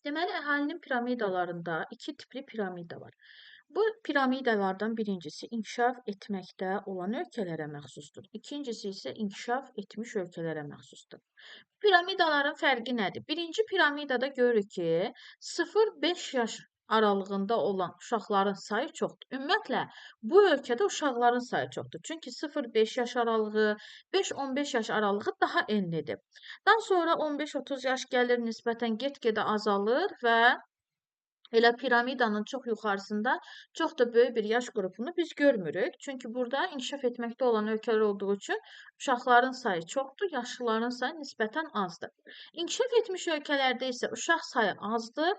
Deməli, əhalinin piramidalarında iki tipli piramida var. Bu piramidalardan birincisi inkişaf etməkdə olan ölkələrə məxsusdur. İkincisi isə inkişaf etmiş ölkələrə məxsusdur. Piramidaların fərqi nədir? Birinci piramidada görürük ki, 0-5 yaş aralığında olan uşaqların sayı çoxdur. Ümumiyyətlə, bu ölkədə uşaqların sayı çoxdur. Çünki 0-5 yaş aralığı, 5-15 yaş aralığı daha enlidir. Daha sonra 15-30 yaş gəlir, nisbətən get-gedə azalır və elə piramidanın çox yuxarısında çox da böyük bir yaş qrupunu biz görmürük. Çünki burada inkişaf etməkdə olan ölkələr olduğu üçün uşaqların sayı çoxdur, yaşlıların sayı nisbətən azdır. İnkişaf etmiş ölkələrdə isə uşaq sayı azdır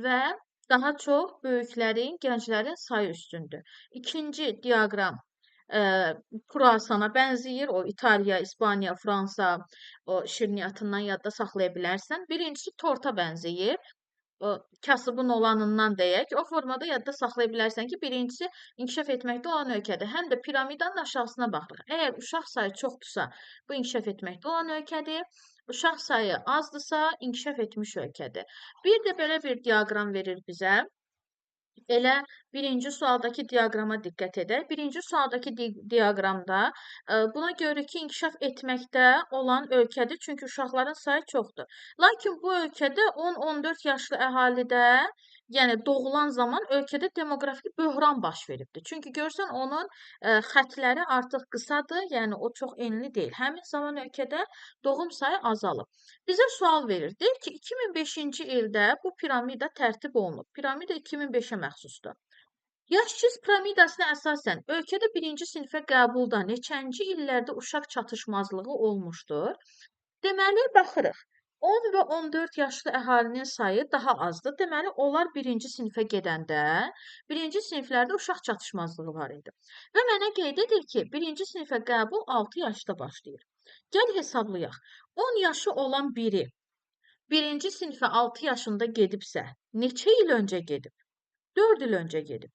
və daha çox böyüklərin, gənclərin sayı üstündür. İkinci diaqram Xurasana bənzəyir. O İtaliya, İspaniya, Fransa, o şirniyyatından yadda saxlaya bilərsən. Birincisi torta bənzəyir. O kasıbın olanından deyək, o formada yadda saxlaya bilərsən ki, birincisi inkişaf etməkdə olan ölkədir. Həm də piramidanın aşağısına baxırıq. Əgər uşaq sayı çoxdursa, bu inkişaf etməkdə olan ölkədir. Uşaq sayı azdırsa, inkişaf etmiş ölkədir. Bir də belə bir diaqram verir bizə. Elə birinci sualdakı diaqrama diqqət edək. Birinci sualdakı diaqramda buna görə ki, inkişaf etməkdə olan ölkədir. Çünki uşaqların sayı çoxdur. Lakin bu ölkədə 10-14 yaşlı əhalidə, yəni doğulan zaman ölkədə demoqrafik böhran baş veribdir. Çünki görsən onun xətləri artıq qısadır, yəni o çox enli deyil. Həmin zaman ölkədə doğum sayı azalıb. Bizə sual verir. Deyir ki, 2005-ci ildə bu piramida tərtib olunub. Piramida 2005-ə məxsusdur. Yaş cins piramidasına əsasən ölkədə birinci sinifə qəbulda neçənci illərdə uşaq çatışmazlığı olmuşdur? Deməli, baxırıq. 10 və 14 yaşlı əhalinin sayı daha azdır. Deməli, onlar birinci sinifə gedəndə, birinci siniflərdə uşaq çatışmazlığı var idi. Və mənə qeyd edir ki, birinci sinifə qəbul 6 yaşda başlayır. Gəl hesablayaq. 10 yaşı olan biri birinci sinifə 6 yaşında gedibsə, neçə il öncə gedib? 4 il öncə gedib.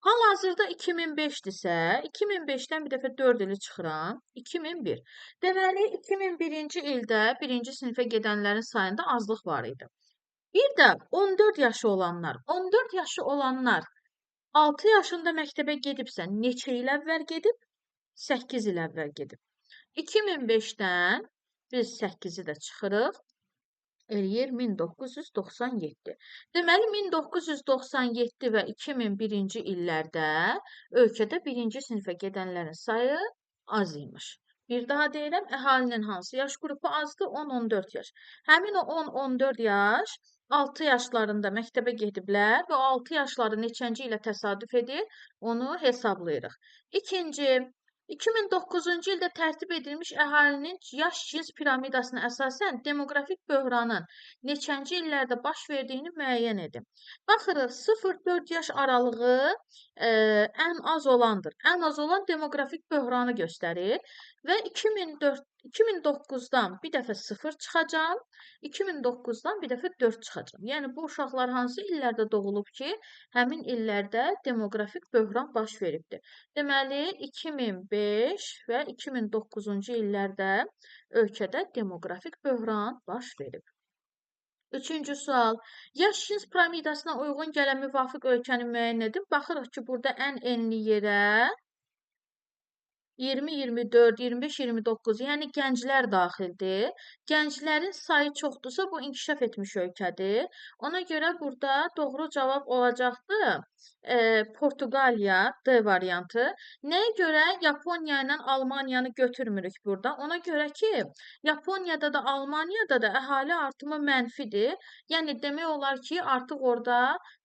Hal-hazırda 2005-dirsə, 2005-dən bir dəfə 4 ili çıxıram, 2001. Deməli, 2001-ci ildə birinci sinifə gedənlərin sayında azlıq var idi. Bir də 14 yaşı olanlar, 14 yaşı olanlar 6 yaşında məktəbə gedibsə, neçə il əvvəl gedib? 8 il əvvəl gedib. 2005-dən biz 8-i də çıxırıq. Eləyir 1997. Deməli, 1997 və 2001-ci illərdə ölkədə birinci sinifə gedənlərin sayı az imiş. Bir daha deyirəm, əhalinin hansı yaş qrupu azdır? 10-14 yaş. Həmin o 10-14 yaş 6 yaşlarında məktəbə gediblər və o 6 yaşları neçənci ilə təsadüf edir, onu hesablayırıq. İkinci, 2009-cu ildə tərtib edilmiş əhalinin yaş cins piramidasına əsasən demoqrafik böhranın neçənci illərdə baş verdiyini müəyyən edin. Baxırıq, 0-4 yaş aralığı ən az olandır. Ən az olan demoqrafik böhranı göstərir və 2009-dan bir dəfə 0 çıxacam, 2009-dan bir dəfə 4 çıxacam. Yəni, bu uşaqlar hansı illərdə doğulub ki, həmin illərdə demoqrafik böhran baş veribdir. Deməli, 2005 və 2009-cu illərdə ölkədə demoqrafik böhran baş verib. Üçüncü sual. Yaş cins piramidasına uyğun gələn müvafiq ölkəni müəyyən edin. Baxırıq ki, burada ən enli yerə 20, 24, 25, 29, yəni gənclər daxildir. Gənclərin sayı çoxdursa, bu inkişaf etmiş ölkədir. Ona görə burada doğru cavab olacaqdır. Portuqaliya, D variantı. Nəyə görə Yaponiya ilə Almaniyanı götürmürük burada? Ona görə ki, Yaponiyada da Almaniyada da əhali artımı mənfidir. Yəni, demək olar ki, artıq orada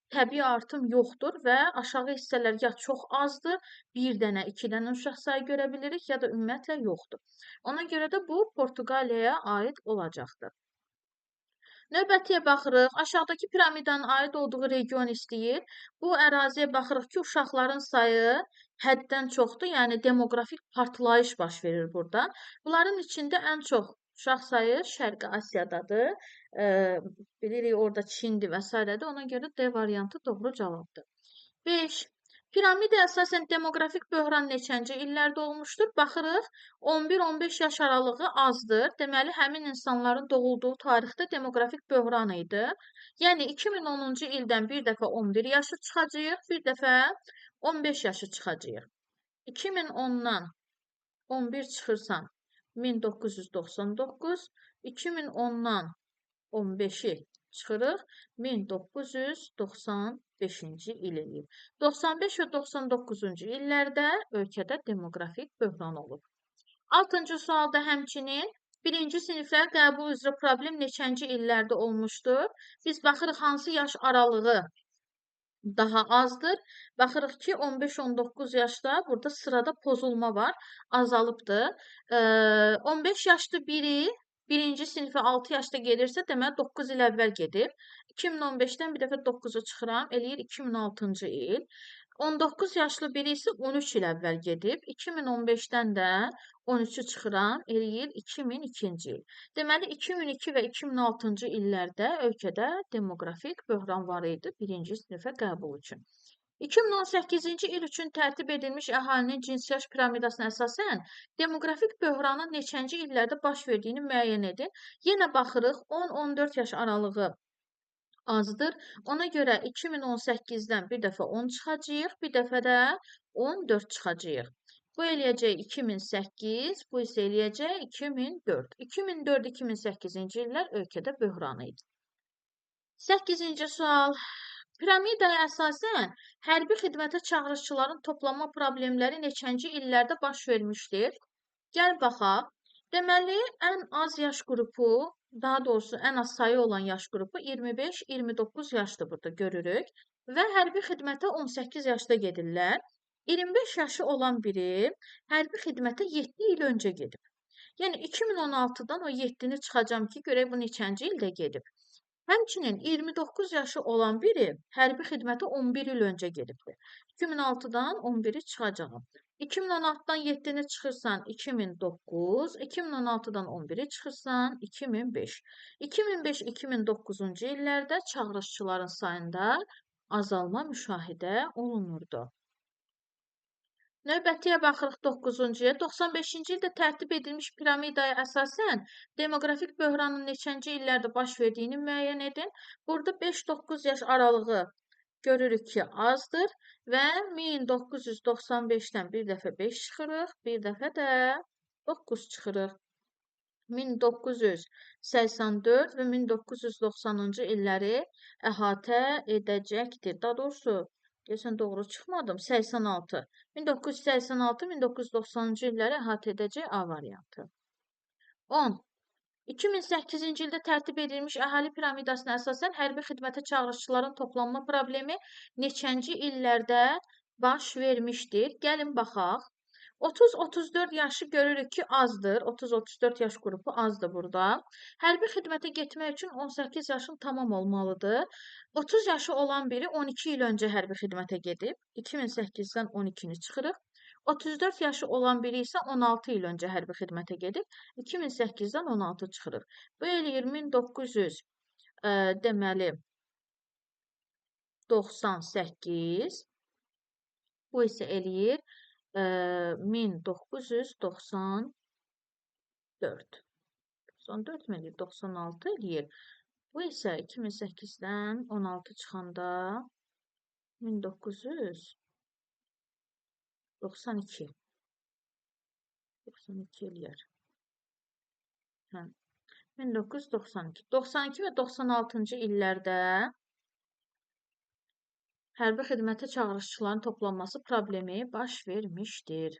təbii artım yoxdur və aşağı hissələr ya çox azdır, bir dənə, iki dənə uşaq sayı görə bilirik, ya da ümumiyyətlə yoxdur. Ona görə də bu Portuqaliyaya aid olacaqdır. Növbətiyə baxırıq. Aşağıdakı piramidanın aid olduğu region istəyir. Bu əraziyə baxırıq ki, uşaqların sayı həddən çoxdur, yəni demoqrafik partlayış baş verir burada. Bunların içində ən çox uşaq sayı Şərqi Asiyadadır. Bilirik, orada Çindir və s. Ona görə D variantı doğru cavabdır. 5. Piramida əsasən demoqrafik böhran neçənci illərdə olmuşdur? Baxırıq, 11-15 yaş aralığı azdır. Deməli, həmin insanların doğulduğu tarixdə demoqrafik böhran idi. Yəni, 2010-cu ildən bir dəfə 11 yaşı çıxacağıq, bir dəfə 15 yaşı çıxacağıq. 2010-dan 11 çıxırsan 1999, 2010-dan 15-i çıxırıq 1995-ci il eləyir. 95 və 99-cu illərdə ölkədə demoqrafik böhran olub. 6-cı sualda həmçinin birinci siniflər qəbul üzrə problem neçənci illərdə olmuşdur? Biz baxırıq hansı yaş aralığı daha azdır. Baxırıq ki, 15-19 yaşda burada sırada pozulma var, azalıbdır. 15 yaşlı biri birinci sinifə 6 yaşda gedirsə, deməli 9 il əvvəl gedib. 2015-dən bir dəfə 9-u çıxıram, eləyir 2006-cı il. 19 yaşlı biri isə 13 il əvvəl gedib. 2015-dən də 13-ü çıxıram, eləyir 2002-ci il. Deməli, 2002 və 2006-cı illərdə ölkədə demoqrafik böhran var idi birinci sinifə qəbul üçün. 2018-ci il üçün tərtib edilmiş əhalinin cins yaş piramidasına əsasən demoqrafik böhranın neçənci illərdə baş verdiyini müəyyən edin. Yenə baxırıq, 10-14 yaş aralığı azdır. Ona görə 2018-dən bir dəfə 10 çıxacağıq, bir dəfə də 14 çıxacağıq. Bu eləyəcək 2008, bu isə eləyəcək 2004. 2004-2008-ci illər ölkədə böhran idi. 8-ci sual. Piramidaya əsasən hərbi xidmətə çağırışçıların toplanma problemləri neçənci illərdə baş vermişdir? Gəl baxaq. Deməli, ən az yaş qrupu, daha doğrusu ən az sayı olan yaş qrupu 25-29 yaşdır burada görürük və hərbi xidmətə 18 yaşda gedirlər. 25 yaşı olan biri hərbi xidmətə 7 il öncə gedib. Yəni, 2016-dan o 7-ni çıxacam ki, görək bu neçənci ildə gedib. Həmçinin 29 yaşı olan biri hərbi xidmətə 11 il öncə gedibdir. 2006-dan 11-i çıxacağam. 2016-dan 7-ni çıxırsan 2009, 2016-dan 11-i çıxırsan 2005. 2005-2009-cu illərdə çağırışçıların sayında azalma müşahidə olunurdu. Növbətiyə baxırıq 9-cuya. 95-ci ildə tərtib edilmiş piramidaya əsasən demoqrafik böhranın neçənci illərdə baş verdiyini müəyyən edin. Burada 5-9 yaş aralığı görürük ki, azdır və 1995-dən bir dəfə 5 çıxırıq, bir dəfə də 9 çıxırıq. 1984 və 1990-cı illəri əhatə edəcəkdir. Daha doğrusu, deyəsən doğru çıxmadım. 86. 1986-1990-cı illəri əhatə edəcək A variantı. 10. 2008-ci ildə tərtib edilmiş əhali piramidasına əsasən hərbi xidmətə çağırışçıların toplanma problemi neçənci illərdə baş vermişdir? Gəlin baxaq. 30-34 yaşı görürük ki, azdır. 30-34 yaş qrupu azdır burada. Hərbi xidmətə getmək üçün 18 yaşın tamam olmalıdır. 30 yaşı olan biri 12 il öncə hərbi xidmətə gedib. 2008-dən 12-ni çıxırıq. 34 yaşı olan biri isə 16 il öncə hərbi xidmətə gedib. 2008-dən 16 çıxırıq. Bu eləyir 1900, deməli, 98. Bu isə eləyir 1994. 94 mi eləyir? 96 eləyir. Bu isə 2008-dən 16 çıxanda 1992. 92 eləyər. Hə. 1992. 92 və 96-cı illərdə hərbi xidmətə çağırışçıların toplanması problemi baş vermişdir.